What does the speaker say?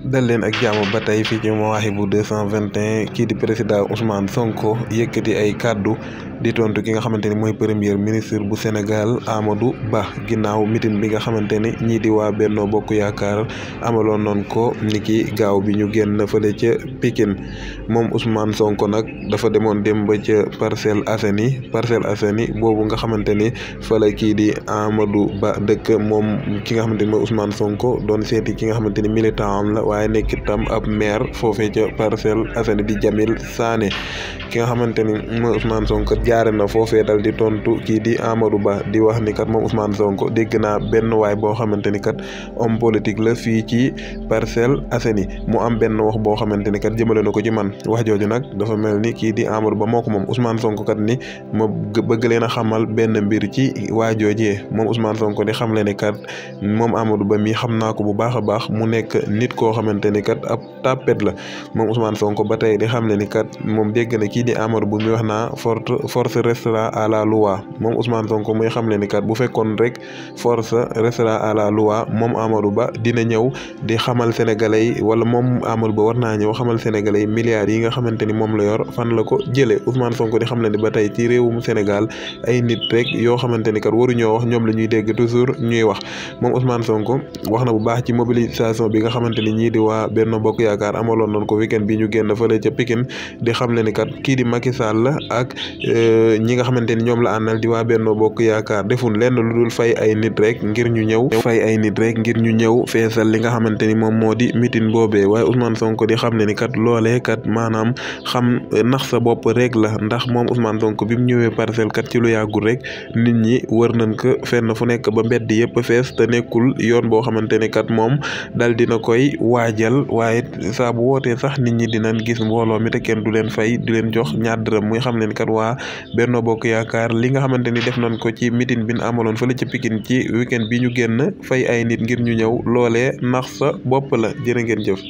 dal leen ak jàmm ba tey fii ci Mawahibou 221 kii di président Ousmane Sonko yëkkati ay kàddu di tontu ki nga xamante ni mooy premier ministre bu Sénégal Amadou Ba ginnaaw mitin bi nga xamante ni ñii di waa Benno Bokk Yaakaar amaloon noon ko niki gaaw bi ñu génn fële ca Pikine moom Ousmane Sonko nag dafa demoon dem ba ca Parcelles Assainies boobu nga xamante ni fa la kii di Amadou Ba dëkk moom ki nga xamante ni mooy Ousmane Sonko doon seeti ki nga xamante ni militant am la waaye nekk itam ab maire foofee ca Parcelles Assainies di Jamil Sané ki nga xamante ni mooy Ousmane Sonko jaare na foofee dal di tontu kii di Amadou Ba di wax ni kat moom Ousmane Sonko dégg naa benn waay boo xamante ni kat homme politique la fii ci Parcelles Assainies mu am benn wax boo xamante ni kat jëmale na ko ci man wax jooju nag dafa mel ni kii di Amadou Ba moo ko moom Ousmane Sonko kat ni ma bëgg leen a xamal benn mbir ci waa joojee moom Ousmane Sonko di xam le ni kat moom Amadou Ba mi xam naa ko bu baax a baax mu nekk nit koo xamante ni kat ab tapet la moom Ousmane Sonko ba tey di xam le ni kat moom dégg na kii di Amadou Ba mi wax naa force restera à la loi moom Ousmane Sonko muy xam le ni kat bu fekkoon rek force restera à la loi moom Amadou Ba dina ñëw di xamal sénégalais yi wala moom Amadou Ba war naa ñëw xamal sénégalais yi milliards yi nga xamante ni moom la yor fan la ko jëlee Ousmane Sonko di xam le ni ba tey ci réewum Sénégal ay nit rek yoo xamante ni kat waruñoo wax ñoom la ñuy dégg toujours ñuy wax moom Ousmane Sonko wax na bu baax ci mobilisation bi nga xamante ni ñii di waa Benno Bokk Yaakaar amaloon nañ ko weekend bi ñu génn fële ca Pikine di xam le ni kat kii di Macky Sall ak ñi nga xamante ni ñoom la àndal di waa Benno Bokk Yaakaar defun lenn lu dul fay ay nit rek ngir ñu ñëw feesal li nga xamante ni moom moo di mitin boobee waaye Ousmane Sonko di xam le ni kat loolee kat maanaam xam nax sa bopp rek la ndax moom Ousmane Sonko bi mu ñëwee parcelle kat ci lu yàggul rek nit ñi wër nañ ko fenn fu nekk ba mbedd yëpp fees te nekkul yoon boo xamante ni kat moom dal dina koy waajal waaye saa bu wootee sax nit ñi dinañ gis mbooloo mi te kenn du leen fay di leen jox ñaar dërëm muy xam leen kat waa Benno Bokk Yaakaar li nga xamante ni def nañ ko ci mitin bi ñu amaloon fële ci Pikine ci weekend bi ñu génn fay ay nit ngir ñu ñëw loolee nax sa bopp la jërë ngeen jëf